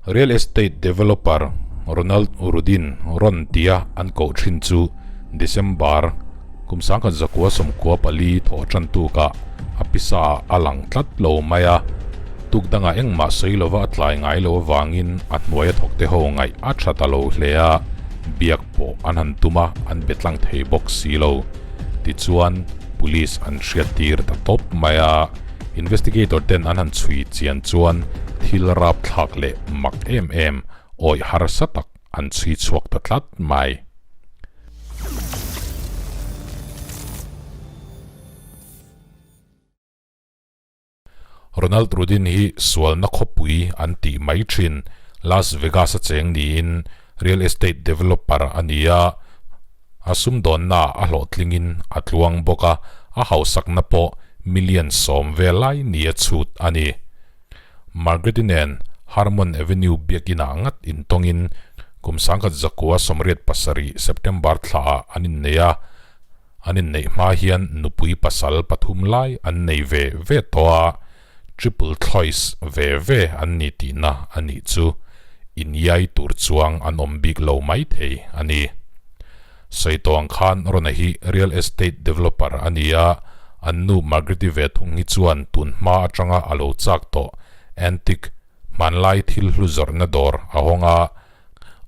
Real estate developer Ronald Rudin rawn tia an koh thin chu December kum 1994 thawh tan tukah a pisa a lang tlat lo mai a, tuk dangah engmah sawi lova a tlai ngai lo avangin a hnuaia thawkte ho ngaih a tha ta lo hle a, biak pawh an han tum a, an be tlang thei bawk si lo. Tichuan, police an hriattir ta tawp mai a, investigator ten an han chhui chian chuan thil rapthlak leh mak em em awih harsa tak an chhui chhuak ta tlat mai. Ronald Rudin hi sualna khawpui an tih mai thin Las Vegas a cheng niin real estate developer a ni a, a sumdawnna a hlawhtlingin a tluang bawk a, a hausakna pawh million 10 vel lai ni a chhut a ni. Margaret-i nen Harmon Avenue biakinah ngat intawngin kum 1987 September thlaah an innei a, an inneih hma hian nupui pasal pathum lai an nei ve ve tawh a, triple thloise ve ve an ni tihna a nih chu inyai tur chuang an awm bik lo maithei a ni. Sawi tawh ang khan Rona hi real estate developer a ni a, an nu Margaret-i ve thung hi chuan tun hma atanga a lo chak tawh antique hmanlai thil hlu zawrhna dawr a hawng a,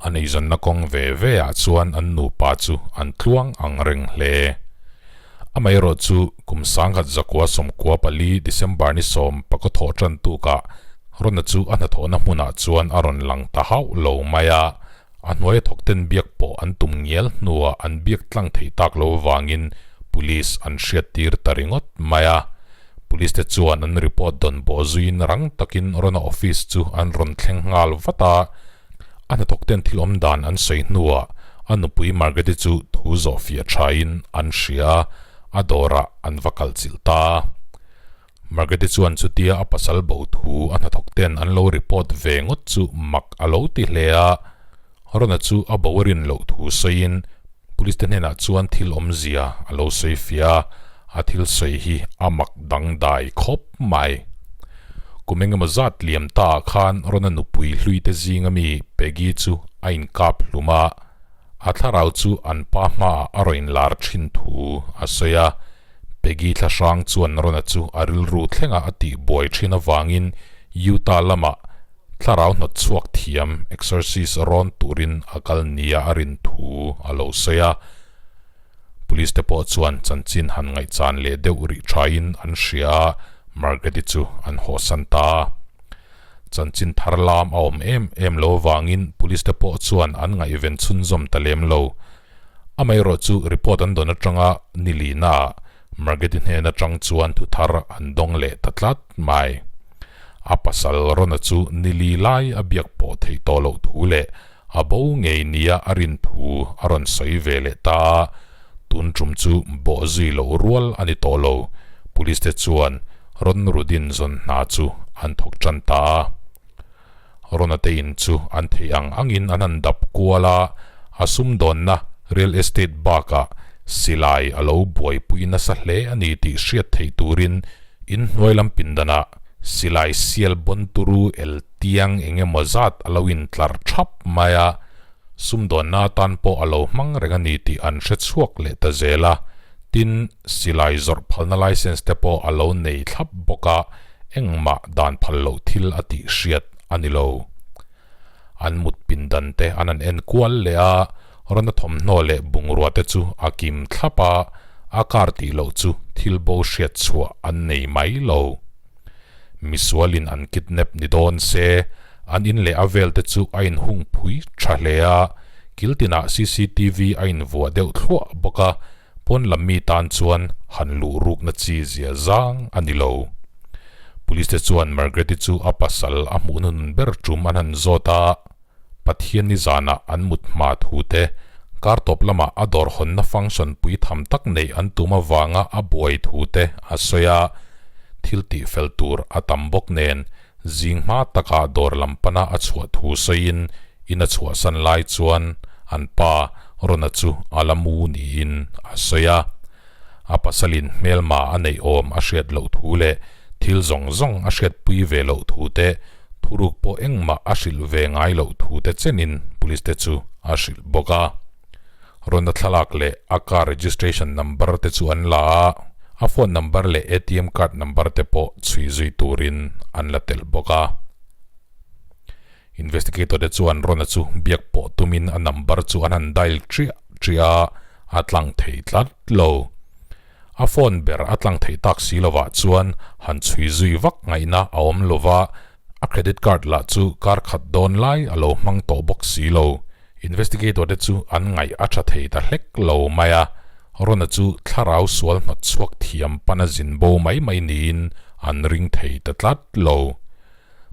a neizawnna kawng ve ve ah chuan an nupa chu an tluang ang reng hle. Amaherawh chu kum 1994 December ni 10 pakaw thawh tan tukah Rona chu a hnathawhna hmunah chuan a rawn lang ta hauh lo mai a, A hnuaia thawkten biak pawh an tum ngial hnuah an biak tlang theih tak lo avangin Police an hriattir ta ringawt mai a. Police te chuan an report dawn bawh zuiin rang takin Rona office chu an rawn thleng nghal vat a. A hnathawkten thil awm dan an sawi hnuah a nupui Margaret-i chu thu zawh fiah thain an hria a, a dawrah an va kalchilh ta. Margaret-i chuan chutia a pasal bo thu a hnathawk ten an lo report ve ngawt chu mak a lo ti hle a, Rona chu a bo a rin loh thu sawiin police te hnenah chuan thil awmzia a lo sawi fiah a, a thil sawi hi a mak dangdai khawp mai. Kum engemaw zat liam ta ah khan Rona nupui hlui te zinga mi Peggy chu a inkap hlum a, a thlarau chu an pa hmaah a rawn inlar thin thu a sawi a, Peggy thlahrang chuan Rona chu a rilru thlenga a tih buai thin avangin Utah lamah thlarau hnawt chhuak thiam exorcist rawn turin a kal nia a rin thu a lo sawi a. Police te pawh chuan chanchin han ngaihchan leh deuh rih thain an hria a, Margaret-i chu an hawhsan ta. Chanchin thar lam a awm em em lo avangin police te pawh chuan an ngaihven chhunzawm ta lem lo. Amaherawh chu report an dawn atanga ni lina ah Margaret-i hnen atang chuan thu thar an dawng leh ta tlat mai. A pasal Rona chu ni li lai a biak pawh theih tawh loh thu leh a bo ngei nia a rin thu a rawn sawi ve leh ta a, tun tum chu bawh zui loh rual a ni tawh lo. Police te chuan Ron Rudin zawn hna chu an thawk tan ta a. Rona te in chu an theih ang angin an han dap kual a, a sumdawnna real estate bakah silai a lo buaipui nasa hle a ni tih hriat theih turin in hnuai lam pindanah silai sial bawn turu el tiang eng emaw zat a lo intlar thap mai a, sumdawnna atan pawh a lo hmang reng a ni tih an hre chhuak leh ta zel a, tin silai zawrh phalna license te pawh a lo nei thlap bawk a. Engmah dan phal loh thil a tih hriat a ni lo. An mut pindan te an han en kual leh a, Rona thawmhnaw leh bungrua te chu a kim thlap a, a kar tih loh chu thil bo hriat chhuah an nei mai lo. Misualin an kidnap ni dawn se, an in leh a vel te chu a inhung phui tha hle a, kil tinah cctv a invuah deuh thluah bawk a, Pawn lam mi tan chuan han luh rukna chi zia zang a ni lo. Police te chuan Margaret-i chu a pasal a hmuh hnun ber tum an han zawt a, Pathian ni zanah an mut hma thu te, kar tawp lamah a dawr hawnna function pui tham tak neih an tum avanga a buai thu te a sawi a, thil tih fel tur a tam bawk nen zing hma takah dawr lam pana a chhuah thu sawiin in a chhuahsan lai chuan an pa Rona chu a la mu niin a sawi a. A pasalin hmelma a neih awm a hriat loh thu leh thil zawng zawng a hriatpui ve loh thu te Thuruk pawh engmah a hrilh ve ngai loh thu te chenin police te chu a hrilh bawk a. Rona thlalak leh a car registration number te chu an la a, a phone number leh ATM card number te pawh chhui zui turin an la telh bawk a. Investigator te chuan Rona chu biak pawh tumin a number chu an han dial triah triah a, a tlang thei tlat lo. A phone ber a tlang theih tak si lovah chuan han chhui zui vak ngaihna a awm lova, a credit card lah chu kar khat dawn lai a lo hmang tawh bawk si lo. Investigator te chu an ngaih a tha thei ta hlek lo mai a, Rona chu thlarau sual hnawt chhuak thiam pana zin bo mai mai niin an ring thei ta tlat lo.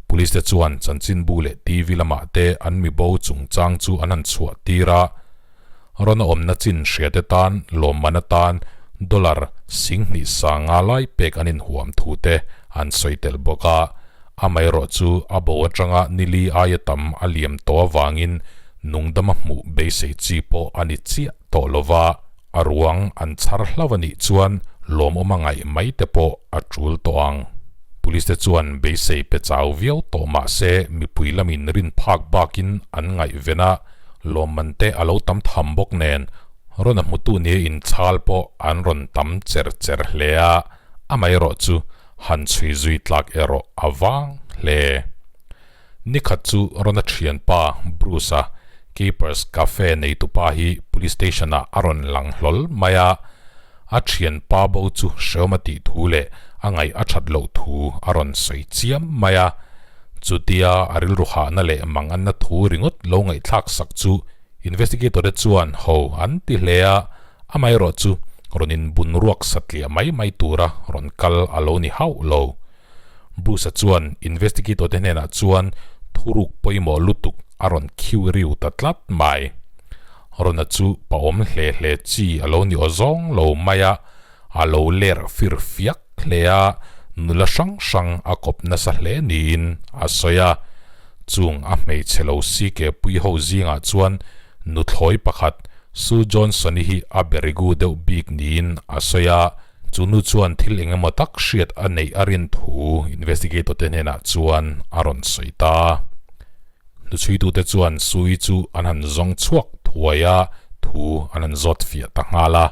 Police te chuan chanchinbu leh TV lamah te an mi bo chungchang chu an han chhuah tir a, Rawn a awmna chin hriate tan lawmman atan dollar 20 sanga lai pek an inhuam thu te an sawi tel bawk a. Amaherawh chu a bo atanga nili aia tam a liam tawh avangin nungdama hmuh beisei chi pawh a ni chiah tawh lova, a ruang an chhar hlauh a nih chuan lawmawm a ngaih mai te pawh a tul tawh ang. Police te chuan beisei pe chau viau tawh mah se mipui lamin rin phak bakin an ngaihven a, Lawmman te a lo tam tham bawk nen rawn a hmutu nia inchhal pawh an rawn tam cher cher hle a, amaherawh chu han chhui zui tlak erawh a vang hle. Nikhat chu rawn a thianpa Bruce-a Keepers Cafe neitupa hi Police Station-ah a rawn lang hlawl mai a, a thianpa bo chu hreawm a tih thu leh a ngaih a that loh thu a rawn sawi chiam mai a. Chutia a rilru hahna leh manganna thu ringawt lo ngaihthlak sak chu investigator te chuan ho an ti hle a, amaherawh chu rawn inbun ruak satliah mai mai tura rawn kal a lo ni hauh lo. Bruce-a chuan investigator te hnenah chuan thuruk pawimawh lutuk a rawn khiu riu ta tlat mai. Rona chu paawm hle hle chi a lo ni aw zawng lo mai a, a lo ler fir fiak hle a, nula hrang hrang a kawp nasa hle niin a sawi a. Chung a hmeichhe lo si ke pui ho zingah chuan nuthlawi pakhat Sue Johnson-i hi a berigu deuh bik niin a sawi a, chu nu chuan thil eng emaw tak hriat a neih a rin thu investigator te hnenah chuan a rawn sawi ta. Hnuchhuitute chuan Sui chu an han zawng chhuak thuai a, thu an han zawt fiah ta nghal a.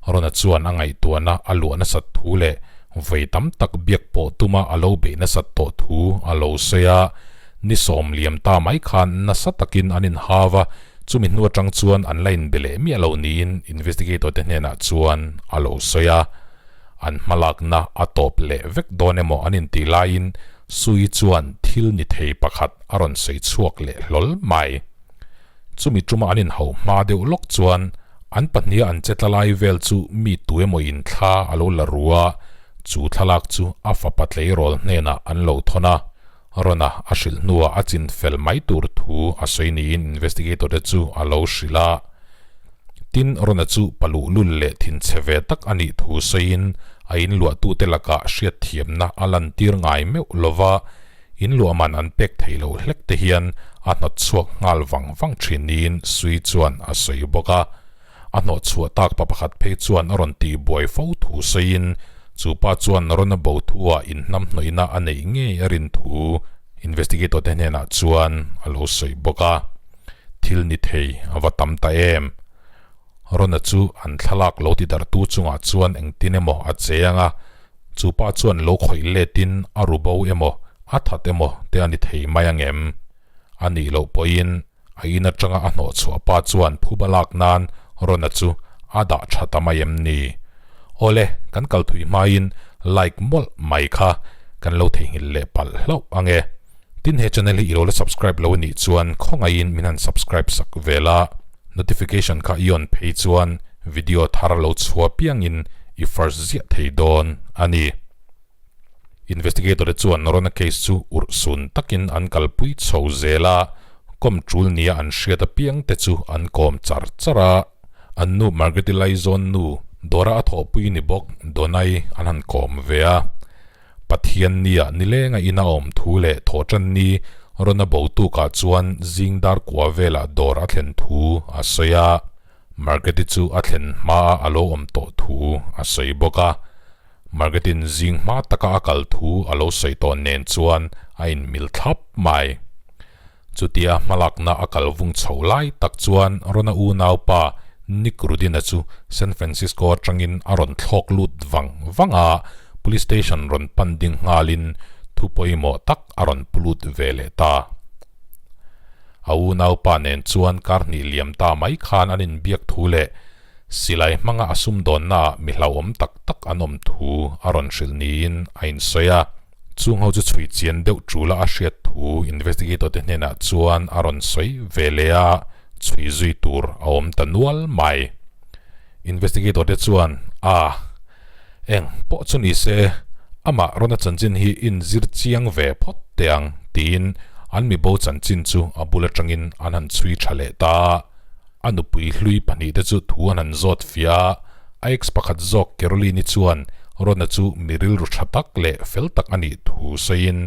Rona chuan a ngaihtuahna a luah nasat thu leh vawi tam tak biak pawh tuma a lo beih nasat tawh thu a lo sawi a. Ni sawm liam ta mai khan nasa takin an inhau a, chumi hnu atang chuan an la inbe leh miah lo niin investigator te hnenah chuan a lo sawi a. An hmalakna a tawp leh vek dawn emaw an intih laiin Sui chuan thil ni thei pakhat a rawn sawi chhuak leh hlawl mai. Chumi tuma an inhauh hma deuh lawk chuan an pahniha an che tla lai vel chu mi tu emaw in thla a lo la ru a, chu thlalak chu a fapa tleirawl hnenah an lo thawn a, Rona a hrilh hnuah a chin fel mai tur thu a sawi niin investigator te chu a lo hrilh a. Tin, Rona chu paluh lul leh thinchhe ve tak a nih thu sawiin a inluahtute lakah hriatthiamna a lantir ngai meuh lova, inluah man an pek theih loh hlek te hian a hnawt chhuak nghal vang vang thin niin Sui chuan a sawi bawk a. A hnawh chhuah tak pa pakhat phei chuan a rawn tih buai fo thu sawiin chu pa chuan Rona bo thu-ah inhnamhnawihna a neih ngei a rin thu investigator te hnenah chuan a lo sawi bawk a. Thil ni thei a va tam ta em? Rona chu an thlalak lo ti darhtu chungah chuan engtin emaw a che ang a, chu pa chuan lo khawih letin a ru bo emaw, a that emaw te a ni thei mai ang em? A nih loh pawhin a in atanga a hnawh chhuah pa chuan phuba lak nan Rona chu a dah tha ta mai em ni? Awle, kan kal thui hmain like mawlh mai kha kan lo theihnghilh leh palh hlauh ang e. Tin he channel hi i lo la subscribe lo anih chuan khawngaihin min han subscribe sak vel a, notification kha i on phei chuan video thar lo chhuah piangin i first ziah thei dawn a ni. Investigator te chuan Rona case chu urh sun takin an kalpui chho zel a, kawm tul nia an hriat apiang te chu an kawm char char a, an nu Margaret-i Laizawn nu Dora a thawhpui ni bawk Donai an han kawm ve a. Pathian nia nilenga ina awm thu leh thawhtan ni rawn a bo tukah chuan zing dar kua velah dawr a thlen thu a sawi a, Margaret-i chu a thlen hmaa a lo awm tawh thu a sawi bawk a. Margaret-in zing hma taka a kal thu a lo sawi tawh nen chuan a inmil thlap mai. Chutia hmalakna a kal vung chho lai tak chuan Rona unaupa Nick Rudin-a chu San Francisco atangin a rawn thlawk lut vang vang a, police station rawn pan ding nghalin thu pawimawh tak a rawn pu lut ve leh ta. A unaupa nen chuan kar hnih liam ta mai khan an inbiak thu leh Silai hmanga a sumdawnnaah mi hlauhawm tak tak an awm thu a rawn hrilh niin a insawi a. Chung ho chu chhui chian deuh ṭula a hriat thu investigator te hnenah chuan a rawn sawi ve leh a, chhui zui tur a awm ta nual mai. Investigator te chuan, A, eng pawh chu ni se, amah rawn a chanchin hi inzir chiang ve phawt teh ang, tiin an mibo chanchin chu a bul aṭangin an han chhui ṭha leh ta a. A nupui hlui pahnihte chu thu an han zawt fiah a, a ex pakhat zawk Caroline-i chuan Rona chu mi rilru tha tak leh fel tak a nih thu sawiin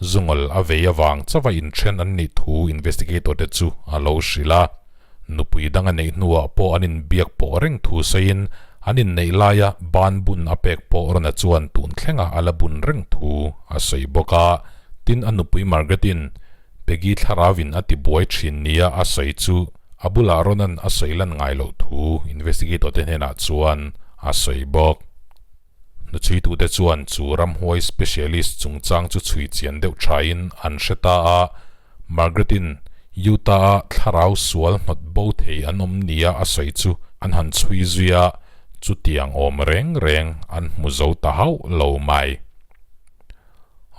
zungawl a vei avang chauha inthen an nih thu investigator te chu a lo hrilh a. Nupui dang a neih hnuah pawh an inbiak pawh reng thu sawiin an inneih laia ban bun a pek pawh Rona chuan tun thlenga a la bun reng thu a sawi bawk a. Tin, a nupui Margaret-in Peggy thlarauin a tibuai thin nia a sawi chu a bulah Ronan a sawi lan ngai loh thu investigator te hnenah chuan a sawi bawk. Hnuchhuitute chuan chu ramhuai specialist chungchang chu chhui chian deuh thain an hre ta a, Margaret-in Utah-a thlarau sual hnawt bo thei an awm nia a sawi chu an han chhui zui a, chutiang awm reng reng an hmu zo ta hauh lo mai.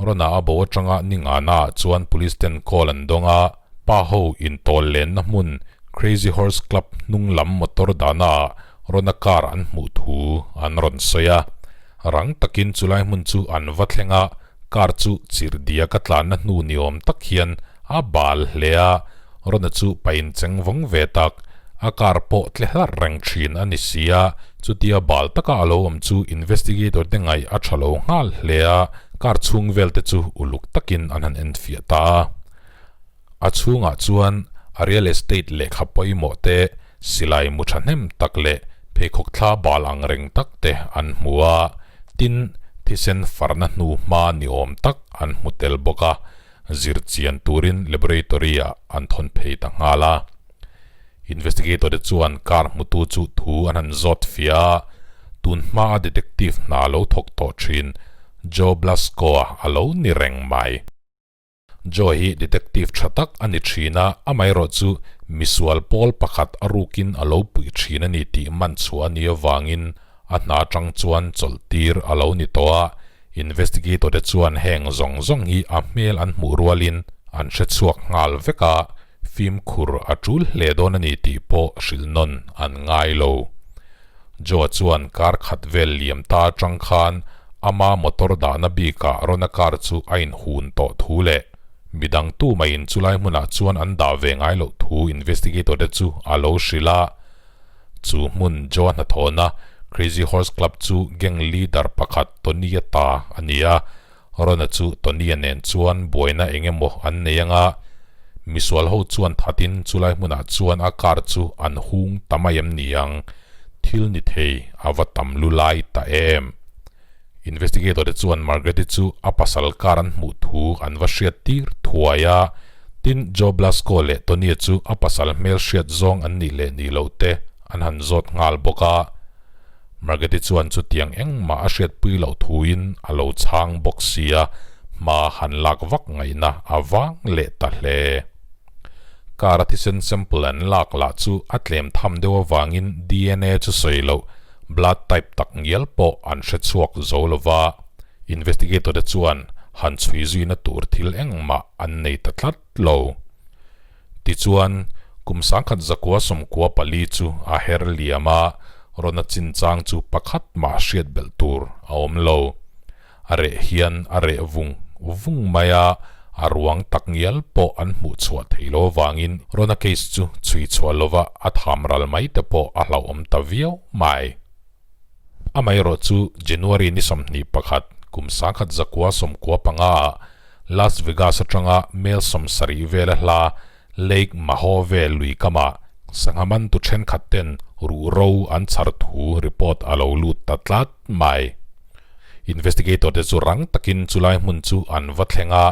Rona a bo atanga ni ngana ah chuan police ten call an dawng a, pa ho intawl lenna hmun Crazy Horse Club hnung lam motor dahna ah Rona car an hmuh thu an rawn sawi a. Rang takin chulai hmun chu an va thleng a, car chu chirhdiak a tlanna hnu ni awm tak hian a bal hle a, Rona chu pain cheng vawng ve tak, a car pawh tle hlarh reng thin a ni si a, chutia bal taka a lo awm chu investigator te ngaih a tha lo nghal hle a, car chhung vel te chu uluk takin an han enfiah ta a. A chhungah chuan a real estate lehkha pawimawh te, silai mu thahnem tak leh pheikhawk thla bal ang reng tak te an hmu a, tin, thisen farna hnu hma ni awm tak an hmu tel bawk a. Zir chian turin laboratory-ah an thawn phei ta nghal a. Investigator te chuan car hmutu chu thu an han zawt fiah a, tun hmaa detective hna lo thawk tawh thin Joe Blasco-a a lo ni reng mai. Joe hi detective tha tak a ni thin a, amaherawh chu misual pawl pakhat a rukin a lo puih thin a ni tih man chhuah a nih avangin A hna atang chuan chawlh tir a lo ni tawh a, investigator te chuan heng zawng zawng hi a hmel an hmuh rualin an hre chhuak nghal vek a, fimkhur a tul hle dawn a ni tih pawh hrilh nawn an ngai lo. Joe chuan kar khat vel liam ta atang khan ama motor dahna bikah Rona car chu a inhun tawh thu leh midang tumaiin chulai hmunah chuan an dah ve ngai loh thu investigator te chu a lo hrilh a, Chu hmun Joe hnathawhna Crazy Horse Club chu gang leader pakhat Tony-a ta a ni a, Ron-a chu Tony-a nen chuan buaina eng emaw an nei anga misual ho chuan thatin chulai hmunah chuan a car chu an hung ta mai em ni ang, thil ni thei a va tam lu lai ta em. Investigator te chuan Margaret-i chu a pasal car an hmuh thu an va hriat tir thuai a, tin Joe Blasco leh Tony-a chu a pasal hmel hriat zawng an nih leh nih loh te an han zawt nghal bawk a. Margaret-i chuan chutiang engmah a hriatpui loh thuin a lo chhang bawk sia, hma han lak vak ngaihna a vang leh ta hle. Car a thisen sample an lak lah chu a tlem tham deuh avangin DNA chu sawi loh blood type tak ngial pawh an hre chhuak zo lo va, investigator te chuan han chhui zuina tur thil engmah an nei ta tlat lo. Tichuan, kum 1994 chu a her liam a, Rona chinchang chu pakhat mah hriat belh tur a awm lo. A reh hian a reh vung vung mai a, a ruang tak ngial pawh an hmuh chhuah thei lo avangin Rona case chu chhui chhuah lova a tham ral mai te pawh a hlauhawm ta viau mai. Amaherawh chu January ni 21, kum 1995 ah Las Vegas atanga mel 70 vela hla Lake Mahove lui kamah sangha mantu thenkhat ten ruhro an chhar thu report a lo lut ta tlat mai. Investigator te chu rang takin chulai hmun chu an va thleng a,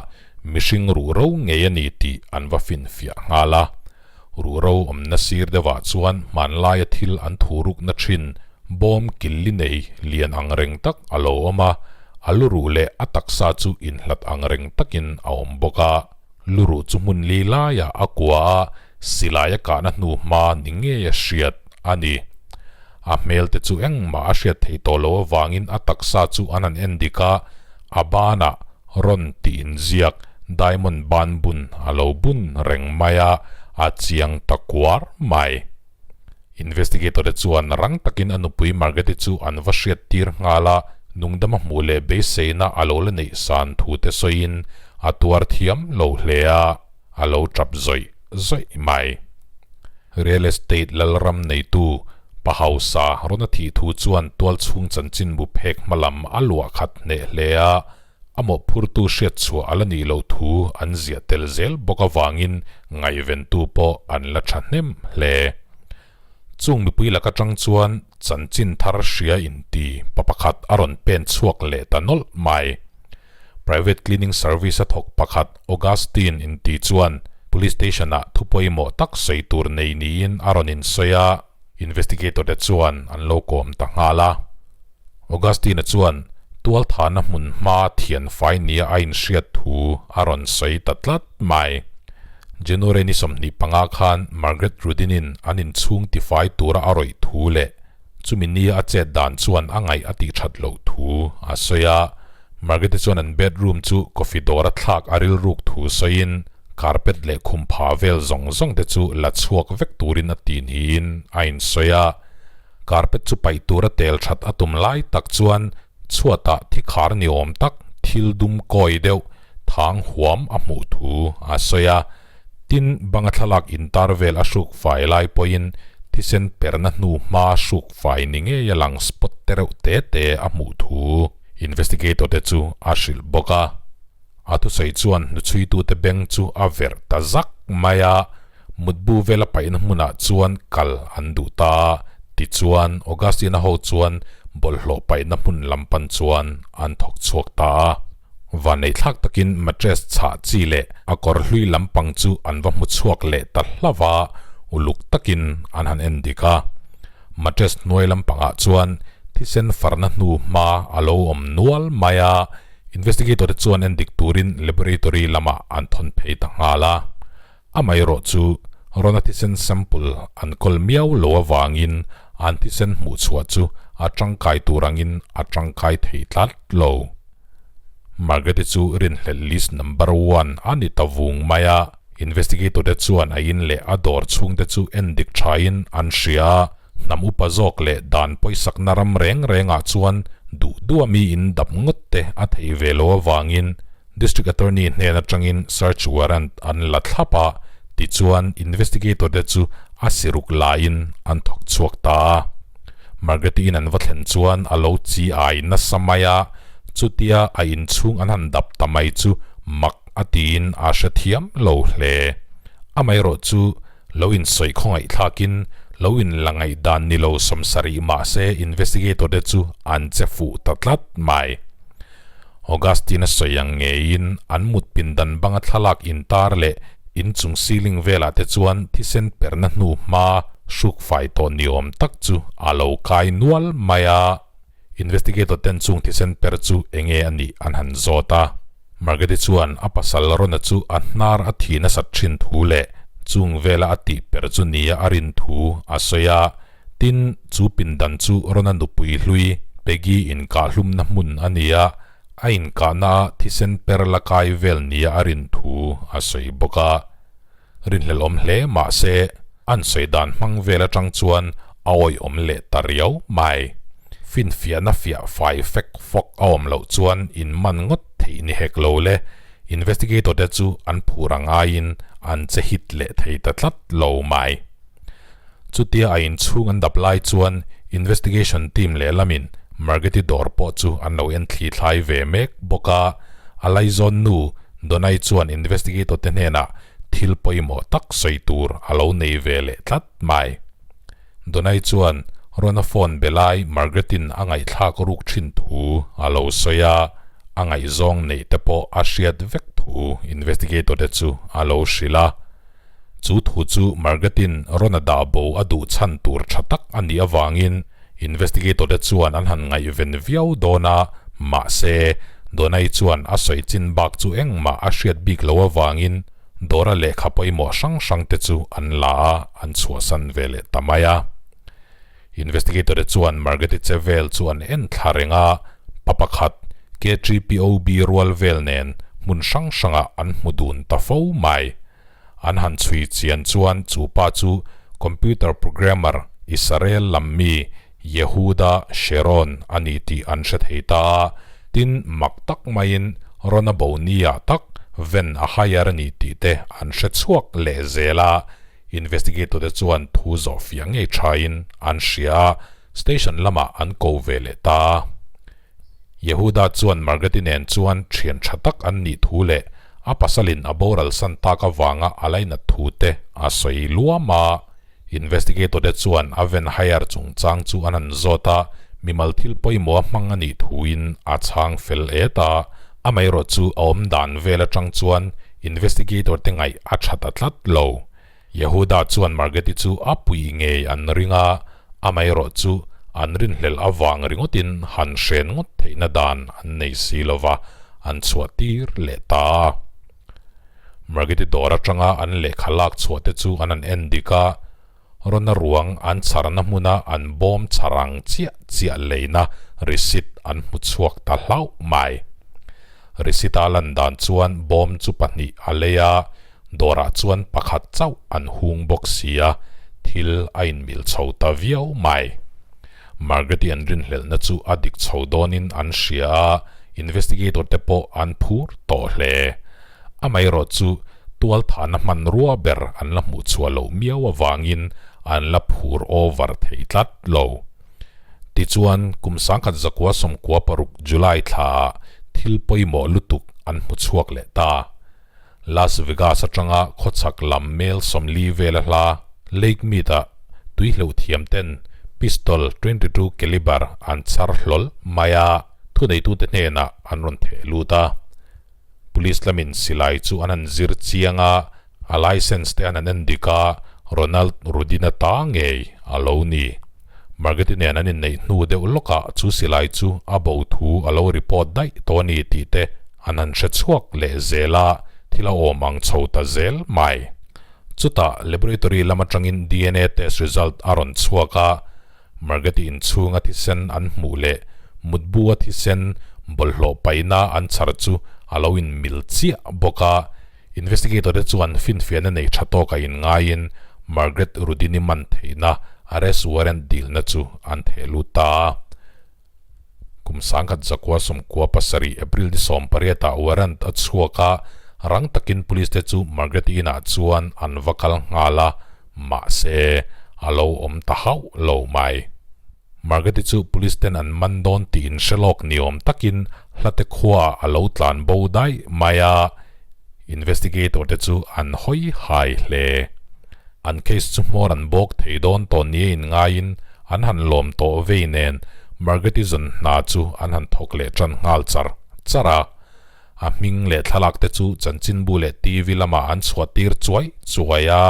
mihring ruhro ngei a ni tih an va finfiah nghal a. Ruhro awmna sir deuhah chuan hmanlaia thil an thurukna thin bawm killi nei lian ang reng tak a lo awm a, a luruh leh a taksa chu inhlat ang reng takin a awm bawk a. Luruh chu hmun li laiah a kua a, silai a kahna hnu hma ni ngei a hriat a ni. A hmel te chu engmah a hriat thei tawh loh avangin a taksa chu an han en dik a, a banah rawn tih inziak diamond ban bun a lo bun reng mai a, a chiang ta kuar mai. Investigator te chuan rang takin a nupui Margaret-i chu an va hriat tir nghal a, nungdama hmuh leh beiseina a lo la neih san thu te sawiin a tuar thiam lo hle a, a lo tap zawih zawih mai. Real estate lalram neitu pa hausa rawn a thih thu chuan tualchhung chanchinbu phek hmalam a luah khat hneh hle a, A mawhphurtu hriatchhuah a la nih loh thu an ziah tel zel bawk avangin ngaihventu pawh an la thahnem hle. Chung mipui lak atang chuan chanchin thar hria inti pa pakhat a rawn pen chhuak leh ta nawlh mai. Private cleaning service a thawk pakhat Augustine inti chuan Police Station-ah thu pawimawh tak sawi tur nei niin a rawn insawi a, Investigator te chuan an lo kawm ta nghal a. Augustine-a chuan tualthahna hmun hma thian fai nia a inhriat thu a rawn sawi ta tlat mai. January ni 25 khan Margaret Rudin-in an inchhung tifai tura a rawih thu leh chumi nia a chet dan chuan a ngaih a tihthat loh thu a sawi a. Margaret-i chuan an bedroom chu coffee dawra thlak a rilruk thu sawiin carpet leh khum pha vel zawng zawng te chu la chhuak vek turin a ti niin a insawi a. Carpet chu paih tura tel that a tum lai tak chuan chhuatah thi khar ni awm tak thil dum kawi deuh thang huam a hmuh thu a sawi a. Tin, banga thlalak intar vel a hruk fai lai pawhin thisen perna hnu hma hruk fai ni ngei a lang spot te reuh te te a hmuh thu investigator te chu a hrilh bawk a. A thusawi chuan hnuchhuitute beng chu a verh ta zak mai a, mutbu vela paihna hmunah chuan kal an duh ta a, tichuan Augustine-a ho chuan bawlhhlawh paihna hmun lam pan chuan an thawk chhuak ta a. Vanneithlak takin mattress chhah chi leh a kawr hlui lampang chu an va hmu chhuak leh ta hlauh a, uluk takin an han en dik a. Mattress hnuai lampangah chuan thisen farna hnu hma a lo awm nual mai a, Investigator te chuan en dik turin laboratory lamah an thawn phei ta nghal a. Amaherawh chu Rona thisen sample an kawl miau lo avangin an thisen hmuhchhuah chu a tangkai tur angin a tangkai thei tlat lo. Margaret-i chu rinhlelh list number one a ni ta vung mai a, investigator te chuan a in leh a dawr chhungte chu en dik thain an hria a. Hnam upa zawk leh dan pawisakna ram reng rengah chuan duh duh a mi in dap ngawt te a theih ve lo avangin District Attorney hnen atangin search warrant an la thlap a, tichuan investigator te chu a siruk laiin an thawk chhuak ta a. Margaret-i in an va thlen chuan a lo chi ai nasa mai a, chutia a inchhung an han dap ta mai chu mak a tiin a hrethiam lo hle. Amaherawh chu Lo insawi khawngaih thlakin lo inla ngaihdan ni lo 70 mah se investigator te chu an che fuh ta tlat mai. Augustine a sawi ang ngeiin an mut pindan banga thlalak intar leh inchung ceiling velah te chuan thisen perna hnu hma hruk fai tawh ni awm tak chu a lo kai nual mai a. Investigator ten chung thisen per chu enge a nih an han zawt a. Margaret-i chuan a pasal Rona chu a hnar a thi nasat thin thu leh chung vela a tih per chu nia a rin thu a sawi a. Tin, chu pindan chu Rona nupui hlui Peggy inkahhlumna hmun a ni a, a inkahna a thisen per la kai vel nia a rin thu a sawi bawk a. Rinhlelh awm hle mah se, an sawi dan hmang vel atang chuan a awihawm leh ta riau mai. Finfiahna fiah fai fek fawk a awm loh chuan in man ngawt theih ni hek lo le, investigator te chu an phur ang aiin an che hit leh thei ta tlat lo mai. Chutia a inchhung an dap lai chuan investigation team lehlamin Margeti dawr pawh chu an lo en thli thlai ve mek bawk a, a laizawn nu Donai chuan investigator te hnenah thil pawimawh tak sawi tur a lo nei ve leh tlat mai. Donai chuan. Rona phone be lai Margaret-in a ngaihthlak ruk thin thu a lo sawi a, a ngaihzawng neih te pawh a hriat vek thu investigator te chu a lo hrilh a. Chu thu chu Margaret-in Rona dah bo a duh chhan tur tha tak a nih avangin investigator te chuan an han ngaihven viau dawn a, mahse, Donna-i chuan a sawi chin bak chu engmah a hriat bik lo avangin Dawra lehkha pawimawh hrang hrang te chu an la a, an chhuahsan ve leh ta mai a. Investigator te chuan Margaret-i che vel chu an en thla reng a, pa pakhat KGPOB rual vel nen hmun hrang hrangah an hmu dun ta fo mai. An han chhui chian chuan chu pa chu computer programmer Israel lam mi Yehuda Sharon a ni tih an hre thei ta a, tin mak tak maiin Rona Boni-ah tak ven a hire a ni tih te an hre chhuak leh zel a, investigator te chuan thu zawh fiah ngei thain an hria a, station lamah an ko ve leh ta a. Yehuda chuan Margaret-i nen chuan thian tha tak an nih thu leh a pasalin a boral san tak avanga a lainat thu te a sawi luam a. Investigator te chuan a ven hire chungchang chu an han zawt a, mimal thil pawimawh a hmang a nih thuin a chhang fel et a. Amaherawh chu a awm dan vel atang chuan investigator te ngaih a tha ta tlat lo. Yehuda chuan Margaret-i chu a pui ngei an ring a, amaherawh chu an rinhlelh avang ringawtin han hren ngawt theihna dan an nei si lova, an chhuah tir leh ta a. Margaret-i dawr atanga an lehkha lak chhuah te chu an han en dik a, Rona ruang an chharna hmuna an bawm chharang chiah chiah leina receipt an hmu chhuak ta hlauh mai. Receipt-a lan dan chuan bawm chu pahnih a lei a, Dawrah chuan pakhat chauh an hung bawk si a, thil a inmil chho ta viau mai. Margaret-i an rinhlelhna chu a dik chho dawnin an hria a, investigator te pawh an phur tawh hle. Amaherawh chu tualthahna hmanrua ber an la hmuh chhuah loh miau avangin an la phur over thei tlat lo. Tichuan, kum sangkhat zakua 16 July thlaah thil pawimawh lutuk an hmu chhuak leh ta. Las Vegas atanga khawchhak lam mel 40 vela hla Lake Mead-ah tui hleuh thiam ten pistol 22 caliber an chhar hlawl mai a, thuneitute hnenah an rawn theh lut a. Police lamin silai chu an han zir chiang a, a license te an han en dik a, Ronald Rudin-a ta ngei a lo ni. Margaret-i nen an inneih hnu deuh lawkah chu silai chu a bo thu a lo report daih tawh a ni tih te an han hre chhuak leh zel a, thil a awm ang chho ta zel mai. Chutah laboratory lam atangin dna test result a rawn chhuak a, Margaret-i inchhunga thisen an hmuh leh mutbu-a thisen bawlhhlawh paihna an chhar chu a lo inmil chiah bawk a, Investigator te chuan finfiahna nei tha tawka inngaiin Margaret Rudini man theihna arrest warrant dilna chu an theh lut ta a. Kum 1997 April ni 18 ah warrant a chhuak a, rang takin police te chu Margaret inah chuan an va kal nghal a, mahse a lo awm ta hauh lo mai. Margaret-i chu police ten an man dawn tih in hre lawk ni awm takin hlate khuaah a lo tlan bo daih mai a, investigator te chu an hawi hai hle. An case chu hmawr an bawk thei dawn tawh nia in ngaiin an han lawm tawh vei nen Margaret-i zawn hna chu an han thawk leh tan nghal char char a. A hming leh thlalak te chu chanchinbu leh TV lamah an chhuah tir chuai chuai a,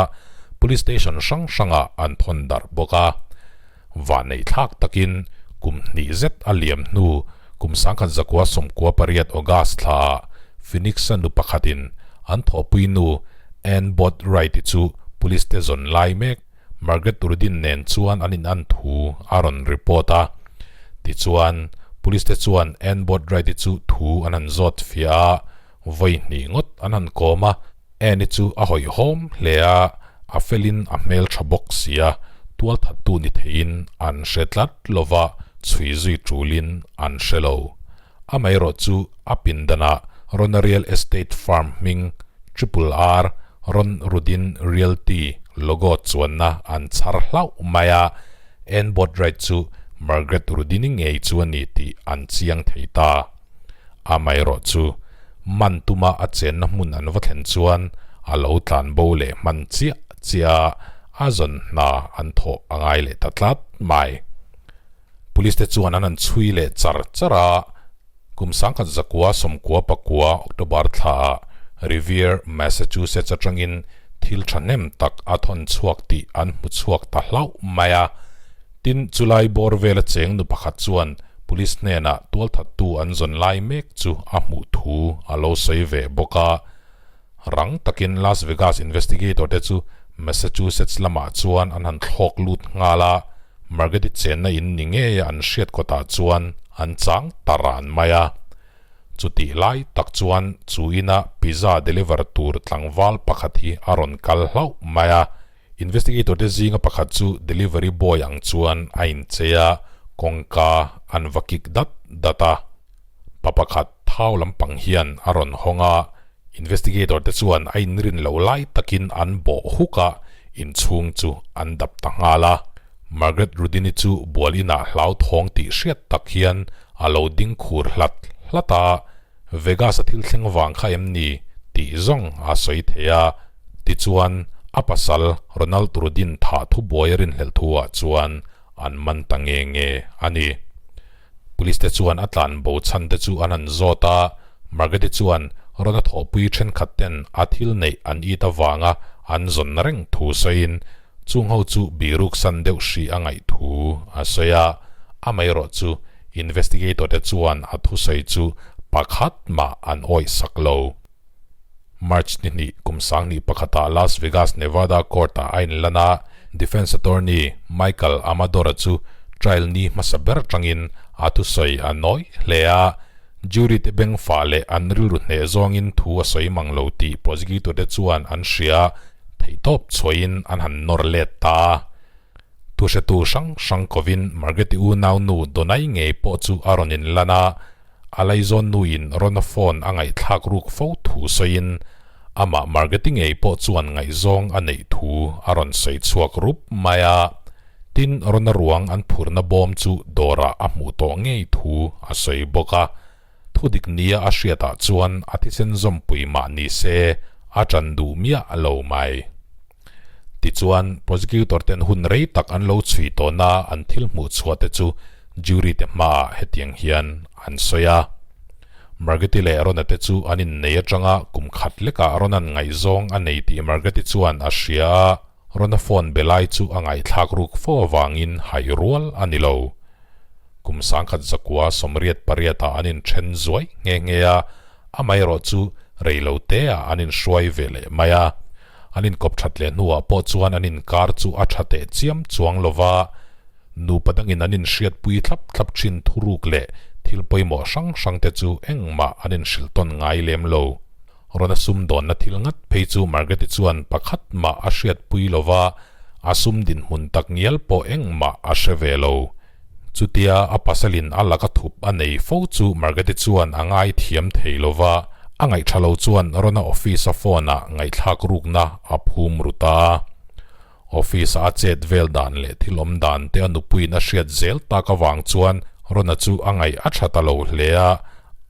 police station hrang hrangah an thawn darh bawk a. Vahneih thlak takin kum hnih zet a liam hnu kum 1998 August thlaah Phoenix-a nu pakhatin an thawhpui nu Ann Boatwright-i chu police te zawn lai mek Margaret Rudin nen chuan an inan thu a rawn report a. Tichuan, police te chuan Ann Boatwright-i chu thu an han zawt fiah a, vawi hnih ngawt an han kawm a. Anne-i chu a hawihhawm hle a, a felin a hmel tha bawk si a, tualthattu ni theiin an hre tlat lo va, chhui zui tulin an hre lo. Amaherawh chu a pindanah Rona Real Estate Firm hming Triple R Ron Rudin Realty logo chuanna an chhar hlauh mai a, Anne Boatwright chu Margaret Rudin-i ngei chu a ni tih an chiang thei ta. Amaherawh chu man tuma a chenna hmun an va thlen chuan a lo tlan bo leh hman chiah chiah a, a zawn hna an thawh a ngai leh ta tlat mai. Police te chuan an han chhui leh char char a, kum 1999 October thlaah Revere, Massachusetts atangin thil thahnem tak a thawn chhuak tih an hmu chhuak ta hlauh mai a. Tin, chulai bawr vela cheng nu pakhat chuan police hnenah tualthattu an zawn lai mek chu a hmuh thu a lo sawi ve bawk a. Rang takin Las Vegas investigator te chu Massachusetts lamah chuan an han thlawk lut nghal a, Margate-i chenna in ni ngeia an hriat kawtah chuan an chang ta ran mai a. Chutih lai tak chuan chu ina pizza deliver tur tlangval pakhat hi a rawn kal hlauh mai a. Investigator te zinga pakhat chu delivery boy ang chuan a inchei a, kawngka an va kik dat dat a. Pa pakhat thau lampang hian a rawn hawng a, investigator te chuan a inrin lo lai takin an bawh huk a, inchhung chu an dap ta nghal a. Margaret Rudini chu bual inah hlauthawng tih hriat tak hian a lo ding khur hlat hlat a, Vegas-a thil thleng vang kha em ni tih zawng a sawi thei a, tichuan a pasal Ronald Rudin thah thubuai a rinhlelh thuah chuan an man ta nge nge a ni. Police te chuan a tlan bo chhan te chu an han zawt a, Margaret-i chuan Ron-a thawhpui thenkhat ten a thil neih an it avanga an zawn reng thu sawiin chung ho chu biruk san deuh hrih a ngaih thu a sawi a, amaherawh chu investigator te chuan a thusawi chu pakhat mah an awih sak lo. March ni hnih kum sanghnih pakhatah Las Vegas, Nevada court-ah a inlan a, defense attorney Michael Amador-a chu trial ni hmasa ber atangin a thusawi a nawi hle a, jury te bengfah leh an rilru hneh zawngin thu a sawi mang lo tih prosecutor te chuan an hria, theihtawp chhuahin an han nawr let ta a. Thuhretu hrang hrang kovin Margaret-i unau nu Donai ngei pawh chu a rawn inlan a, A laizawn nuin Rona phone a ngaihthlak ruk fo thu sawiin amah Margaret-i ngei pawh chuan ngaihzawng a neih thu a rawn sawi chhuak rup mai a. Tin, Rona ruang an phurna bawm chu dawrah a hmuh tawh ngei thu a sawi bawk a. Thudik nia a hriatah chuan a thisen zawmpui mah ni se a ṭan duh miah lo mai. Tichuan, prosecutor ten hun rei tak an lo chhui tawhna an thil hmuh chhuah te chu jury te hmaah hetiang hian an sawi a. Margeti leh Rona te chu an innei atanga kum khat lekah Ronan ngaihzawng a nei tih Margeti chuan a hria a, Rona phone be lai chu a ngaihthlak ruk fo avangin hai rual a ni lo. Kum 1988 ah an inthen zuai nghe nghe a, amaherawh chu reiloteah an inhruai ve leh mai a. An inkawp that leh hnuah pawh chuan an inkar chu a tha teh chiam chuang lo va, nupa dangin an inhriatpui thlap thlap thin thuruk leh thil pawimawh hrang hrang te chu engmah an inhrilh tawn ngai lem lo. Rona sumdawnna thil ngat phei chu Margaret-i chuan pakhat mah a hriatpui lo va, a sum dinhmun tak ngial pawh engmah a hre ve lo. Chutia a pasalin a laka thup a nei fo chu Margaret-i chuan a ngaithiam thei lo va, a ngaihtha lo chuan Rona office-a phone-ah ngaihthlak rukna a phum ru ta a. Office-a a chet vel dan leh thil awm dan te a nupuiin a hriat zel tak avang chuan Rona chu a ngaih a tha ta lo hle a,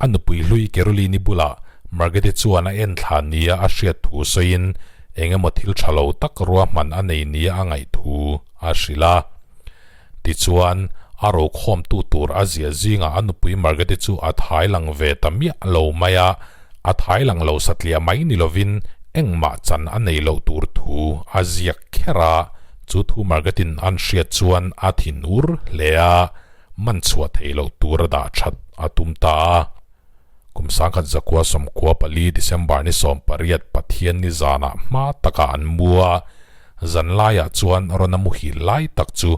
a nupui hlui Caroline-i bulah Margaret-i chuan a enthla nia a hriat thu sawiin eng emaw thil tha lo tak ruahman a nei nia a ngaih thu a hrilh a. Tichuan, a rokhawmtu tur a ziah zingah a nupui Margaret-i chu a thai lang ve ta miah lo mai a, a thai lang lo satliah mai ni lovin engmah chan a nei loh tur thu a ziak kher a, chu thu Margaret-in an hriat chuan a thin ur hle a, man chhuah theih loh tur a dah that a tum ta a. Kum 1994 December ni 18 Pathian ni zanah hma takah an mu a, zan laiah chuan rawn a muhil lai tak chu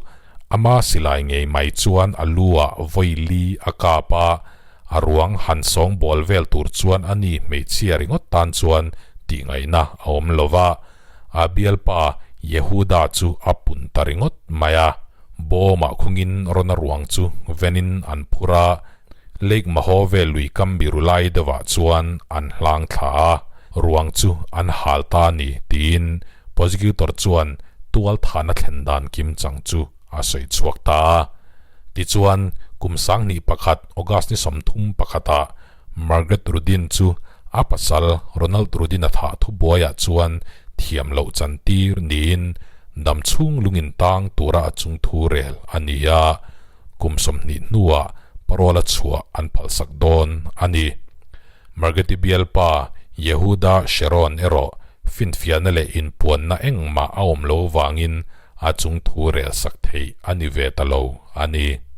ama silai ngei mai chuan a lu ah vawi li a kap a, a ruang han sawng bawl vel tur chuan a ni hmeichhia ringawt tan chuan tihngaihna a awm lo va, a bialpa Yehuda chu a pun ta ringawt mai a, bawmah khungin rawn a ruang chu venin an phur a, Lake Mahove lui kam biru lai deuhah chuan an hlang thla a, ruang chu an hal ta a ni tiin prosecutor chuan tual thahna thlen dan kim chang chu a sawi chhuak ta a. Tichuan, kum 2001 August ni 31 ah Margaret Rudin chu a pasal Ronald Rudin a thah thubuaiah chuan thiam loh chantir niin damchhung lungin tang tura a chungthu rel a ni a. kum 20 hnuah parole-a chhuah an phalsak dawn a ni. Margeti bialpa Yehuda Sharon erawh finfiahna leh inpuanna engmah a awm lo vangin a chung thu relsak theih a ni ve ta lo a ni.